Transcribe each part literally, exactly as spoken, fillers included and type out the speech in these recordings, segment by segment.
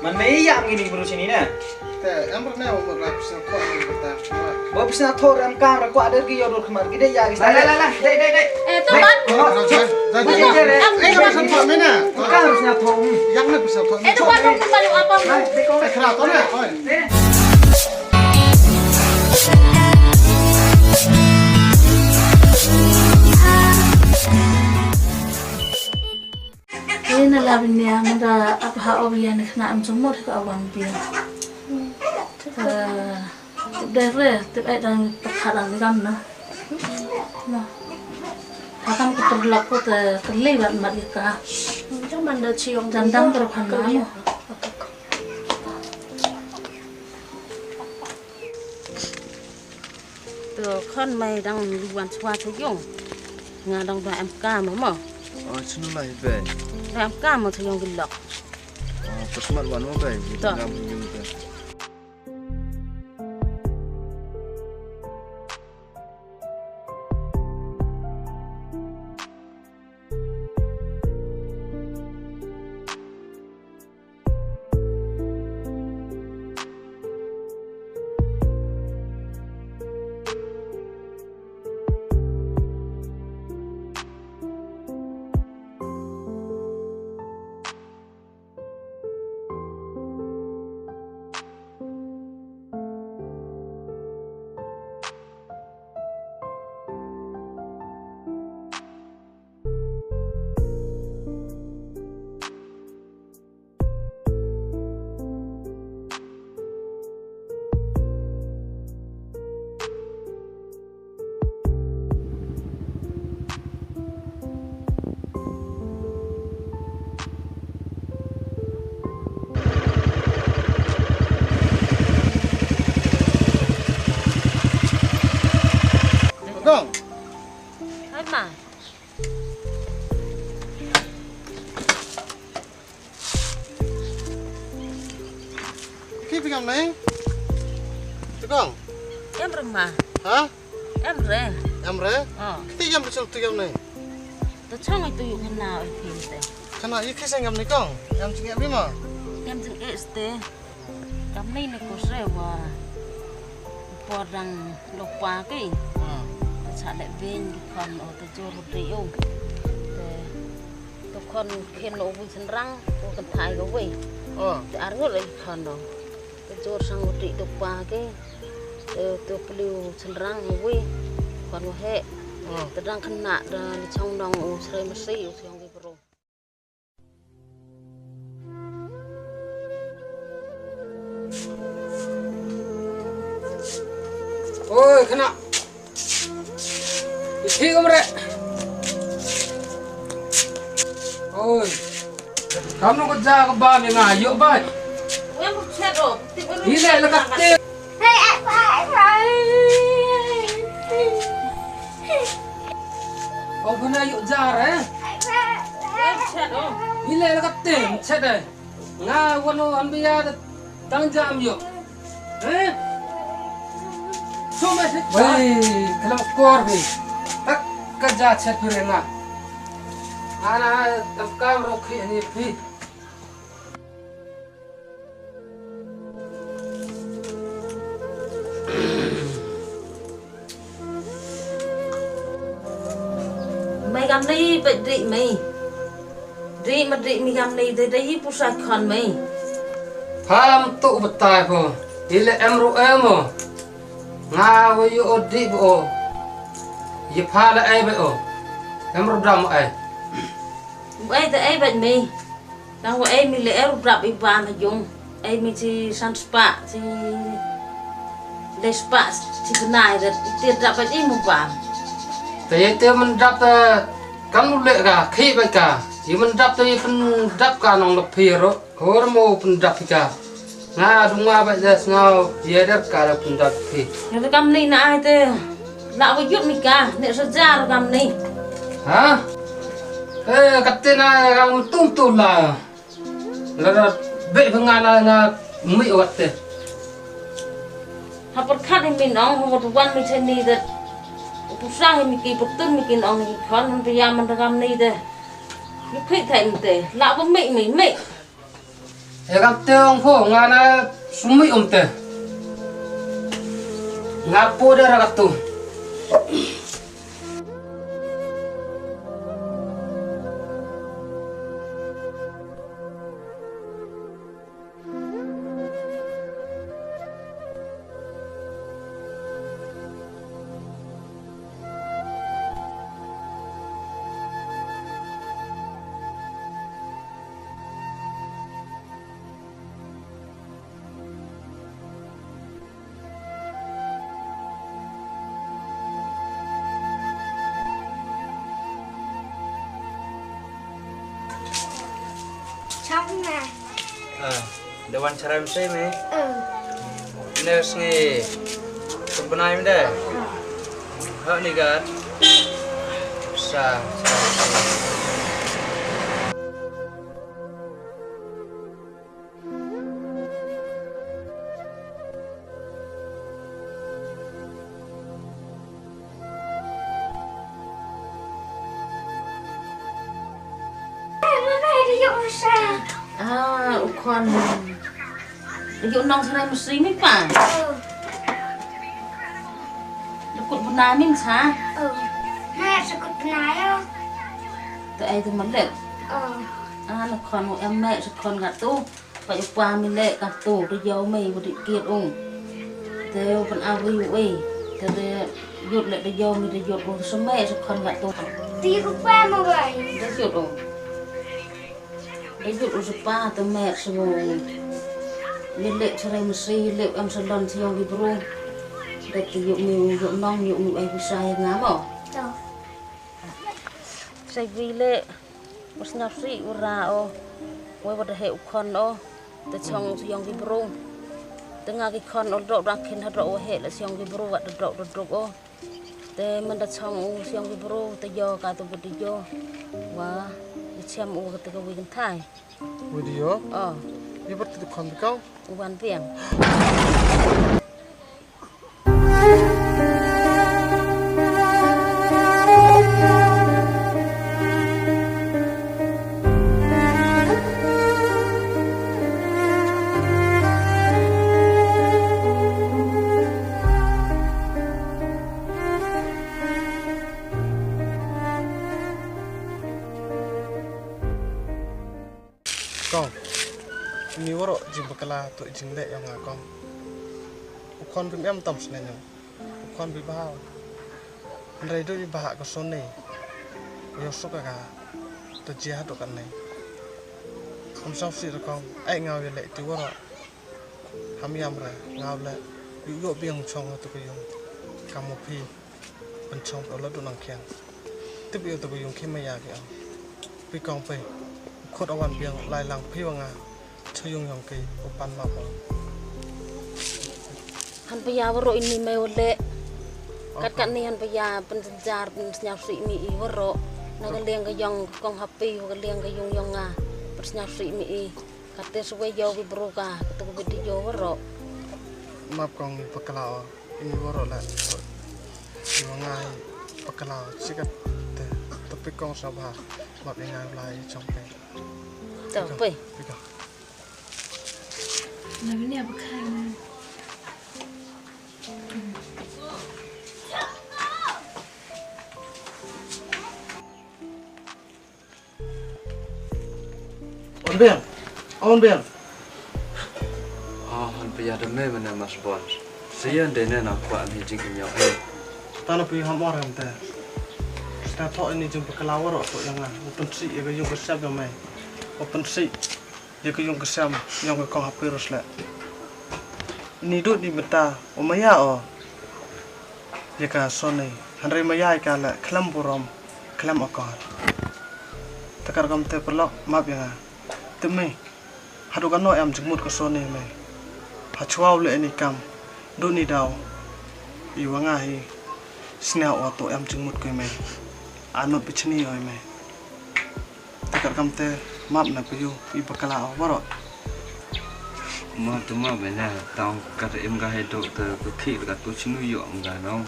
Man me ïa ngi ni bru sini ne. Te em bru ne, wa bru la pisa ko ni bru ta. Ba pisa thor em kam ra kwah der ki ïa dur khmar ki de ïa ki. La la la la. Dei dei dei. Eh, to man. Dei dei dei. Em kam pisa thor me ne. Kam pisa thor. Yang ne pisa thor. Eh, to man, to man, apa? Dei ko. Eh, khra to ne. Oi. Ina la binia manda apa ha obian khna am jumur ka awan bia. Dere te ai dang perkara ni kam na. Na. Hakam ku terlak ku te terlibat mat ika. Jangan manda ciong. Jandang terpana. To khon mai dang liwan swa sa yung. Nga dang ba em kam mo. Oh, snu lai be. Dang em kam mo sa yung gilok. Oh, pesmat wan mo be. To. Dang yung be. Kong. Hai ma. Ki phi kam nai? Tukong. Em re ma. Ha? Em re. Em re? Oh. Ti yam tu tu yam nai. Tu chong itu yuk kena oi phi te. Kena yuk ki seng kam ni kong. Yam ching yam ni ma. Yam ching es te. Kam ni ne ko se wa. Por dang lo pa ki. Hmm. Te sa le vin ki khon o te jor u te yo. Te to khon khen o wi sen rang o kan thai ko wi. Oh. Te ar ngut le khon o. Te jor sang u te to pa ki. Te to pliu sen rang o wi. Khon o he. Oh. Te dang kena da ni chong dong o srei masi o siong ki bro. Oi, kena. Isi kamre. Oi. Kam no ko ja ka ba me nga yo ba. Ile la ka te. Ong khana ïoh jar eh. Ile la ka tem chet eh. Nga wano an biya da dang jam ïoh. Eh? Sum eh chet. Wei, kala kor bi. Tak ka ja chet phi re nga. Ana tam kam ro khi ani phi. Mei kam nei peit dei mei. Dei ma dei mei kam nei dei dei pusa khon mei. Pham tu batai pho. Ile em ru em o. Nga wa yu o dei bo o. Ye pha la ai ba o. Em ru dam ai. Bai dei ai ba mei. Tang wa ei mi le er u drap i bam ha jong. Ei mi chi san spah, chi le spah, chi bnai ret, i tir drap ba i mu bam. Te ye te men drap te kan u le ka, khi ba ka. Ye men drap te ye pen drap ka nong lok phi ro. Hor mo pen drap ka. Nga dung nga ba jas nga ye der ka le pen drap phi. Ye te kam ni na ai te. La wa yut mi ka, ne sa jar kam ni. Ha? Eh, ka te na ka tum tu la. La da be ba nga na nga mi wat te. Ha pyrkhat hi min ong, ha wat wan mi chani de. Pusa hi mi ki putun mi ki ong hi khon, han pya man da kam ni de. Ni phit thai mi te. La ba mi mi mi. Ïa kata ong pho nga na sumit um te. Nga poi da ra katu. Chang na. Ah, da wan sharai mesti me. Oh. Next ni. Kumpanai me deh. Ha ni kan. Sa, sa, sa. Ah, u khon. Ïoh nong sharai mesti mi pa. Lekut bena min sa. Oh. Mai sa kut bena ya. Tu ai tu malik. Oh. Ah, na khon u em mai sa khon katu. Pait u pa mi leh katu, da ïoh mei u dih kiet u. Te u pyn-aw ri u ei. Te da ïoh leh da ïoh mei da ïoh u sa mei sa khon katu. Ti u pa mo bai. Da ïoh u. Da ïoh u sa pa te mei sa mo. Mei leh sa rai mesti leh em sa lon sa ïong ki bru. Da te ïoh mei u ïoh nong ïoh mei u ei pisa ïa nga mo. To. Sa wi leh. Bad sngap sih u ra o. Wei wat da heh u khon o. Te chong u siong ki bru. Te nga ki khon o dok da khin hadok u heh la siong ki bru wat da dok da dok o. Te man da chong u siong ki bru te yo ka tu bad yo. Wa, i chem u ka te ka wi kan thai. Wi di yo? O. I bad te khon bi kau? U wan biang. Kong, ini waroh jingbakla to jingleh ïa nga kong. U khon bym em tam sngewbha. U khon bi bha. Hynrei dei ba ka Sony. Ïoh suk ka ta jia dok kan nei. Kum song si kong, ai ngaw ïa leh ti waroh. Ham ïam re ngaw leh. Yu yu biang chong tu ka yung. Kamu phi. Pynchong phi la dun nang khiang. Tip ïa tu yung khim maya ki am. Pi kong pi. Khut awan biang lai lang phi wa nga. Chayung yong ki u pan ma pa. Han pa ya waroh ini mai wale. Kat kat ni han pa ya pynjar pynsnyaw si mi i waroh. Na ka liang ka yong kong happy wa ka liang ka yung yong nga. Pynsnyaw si mi i. Kat te suwe yow ki bru ka. Kat tu ki video waroh. Map kong pakla. Ini waroh la. Iwa ngai pakla chikat te topik kong sa ba map ingai lai chong pe. To pe. Pika. Na bini apa kai na. On beng. On beng. Oh, han pia da me mena mas bon. Saya de ne na kwa ni jing nyo eh. Tana pi ham or ham te. Sta tho ini jing pakla waroh to yang ah. Open si ya ka yung ka sap yang mai. Open si ya ka yung ka sam yang ka kong hapirus le. Ni dut ni meta o maya o. Ïa ka Sony, hynrei ma ïa ka la khlem burom, khlem akor. Te kar kam te paralok map ïa nga. Te me, haduh kano em jingmut ka Sony me. Ha chwa u leh ni kam, du ni daw. Iwa nga hi, sñiaw o to em jingmut ko me. Anut bichni o me. Te kat kam te map na pyu i bakla o waroh. Ma tu ma bena tang kat im ka hai dok te ka khi ka tu chinu yo am ga no.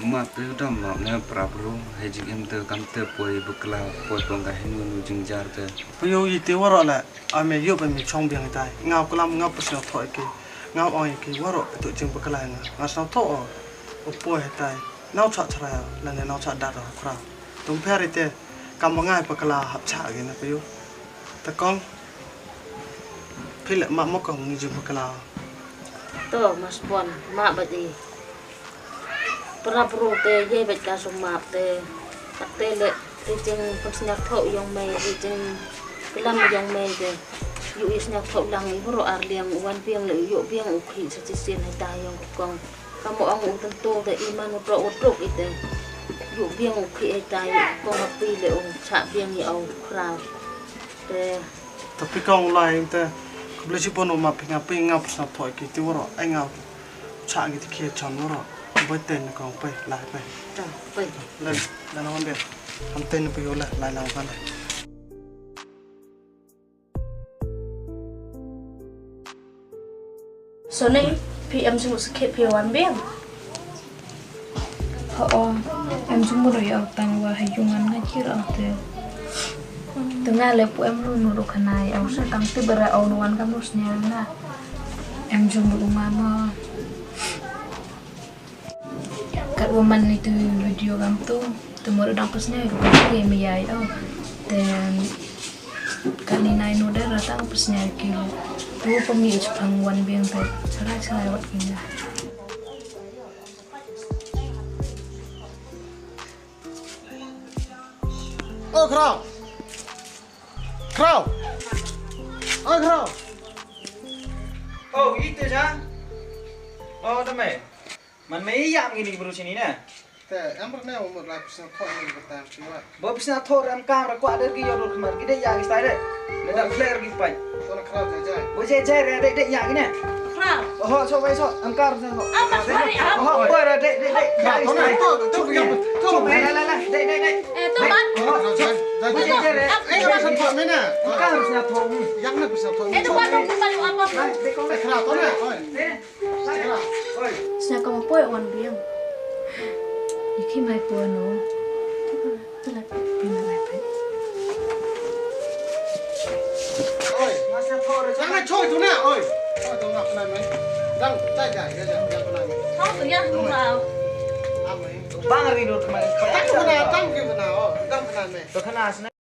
Map te u dam map ne para bru, hei jingim te kam te poi bakla, poi tong ka hinu nu jingjar te. Payau ïa te waroh la, ame ïoh ba me chong biang tai. Ngau klam ngau pasngaw thoh ïa ki. Ngau ong ïa ki waroh ito jing bakla nga. Nga sngewthuh o. U poi hei tai. Nau chah chrai o, lane nau chah dat o, khraw. Tum pher ite, kam ba ngai bakla hap chah agi na payau. Te kong, phi leh map mo kong ngi jing bakla. To, mas pon, map bad i. Para bru te, ye bad ka sum map te. Tak te leh, te jing pynsngaw thoh yong me, te jing klam yong me te. Yu i sngaw thoh lang i bru ar liang u wan biang le u yu biang u khi sa chi sien hei ta yong kong. Ka mo ong u tyntu te i man u trok u trok i te. Yu biang u khi hei ta yu kong ha pi le u chah biang i au khraw. Te. Tapi kong lai te. Khublei shibun u map phi nga pi nga pynsngaw thoh ki ti waroh ai nga. Chah ngi ti khie chon waroh. Bai te na kong pai lai pai. Ta, pai. Lai lai na wan biang. Am te na pi u lai lai na wan lai. Soni, phi em jingmut sakhi phi wan biang. Ho, em jingmut ïa u tang wa ha ïung ngan nga kir au te. Te nga le pu em lu nu ru khana ïa u sa tang te bara au nu wan kam nu sñiaw na. Em jingmut u nga ma. Katwa man ito video kam tu, te mor dang pynsñiaw ïa ka pynthei me ïa ïa. Te kani nai nu da ra tang pynsñiaw ki. Tu pynmih u chapang wan biang te. Chara chara wat ki na. O Khraw. Khraw. O Khraw. O ito ja. O tame. Man me ïam ngi ni bru sini na. Te em rne u mut lai pisa thor ni ka tam si wa. Bo pisa thor em kam ra kwa der ki yor dur kmar ki de ya ki stai de. Ne da kler ki pai. To na khra jai jai. Bo jai jai re de de ya ki ne. Khra. Oho so bai so em kar so. Am mas mari am. Oho bo re de de de ya ki stai. To to to to. La la la de de de. Eh to man. Oho. Jai jai. Bo jai jai re. Em pisa thor me na. Kar pisa thor. Yang na pisa thor. Eh to man to man apa. De ko. Eh khra to na. Oi. Sñiaw ka ma poi wan biang. Ïa ki mai poi no. Oi. Dang ai choi tu na, oi. Choi tu na kena me. Dang tai ja ya ja dang kena me. Choi tu ya tu na. Amai. Bang ri lut mai. Dang kena, dang kena, oh, dang kena me. To kena sna.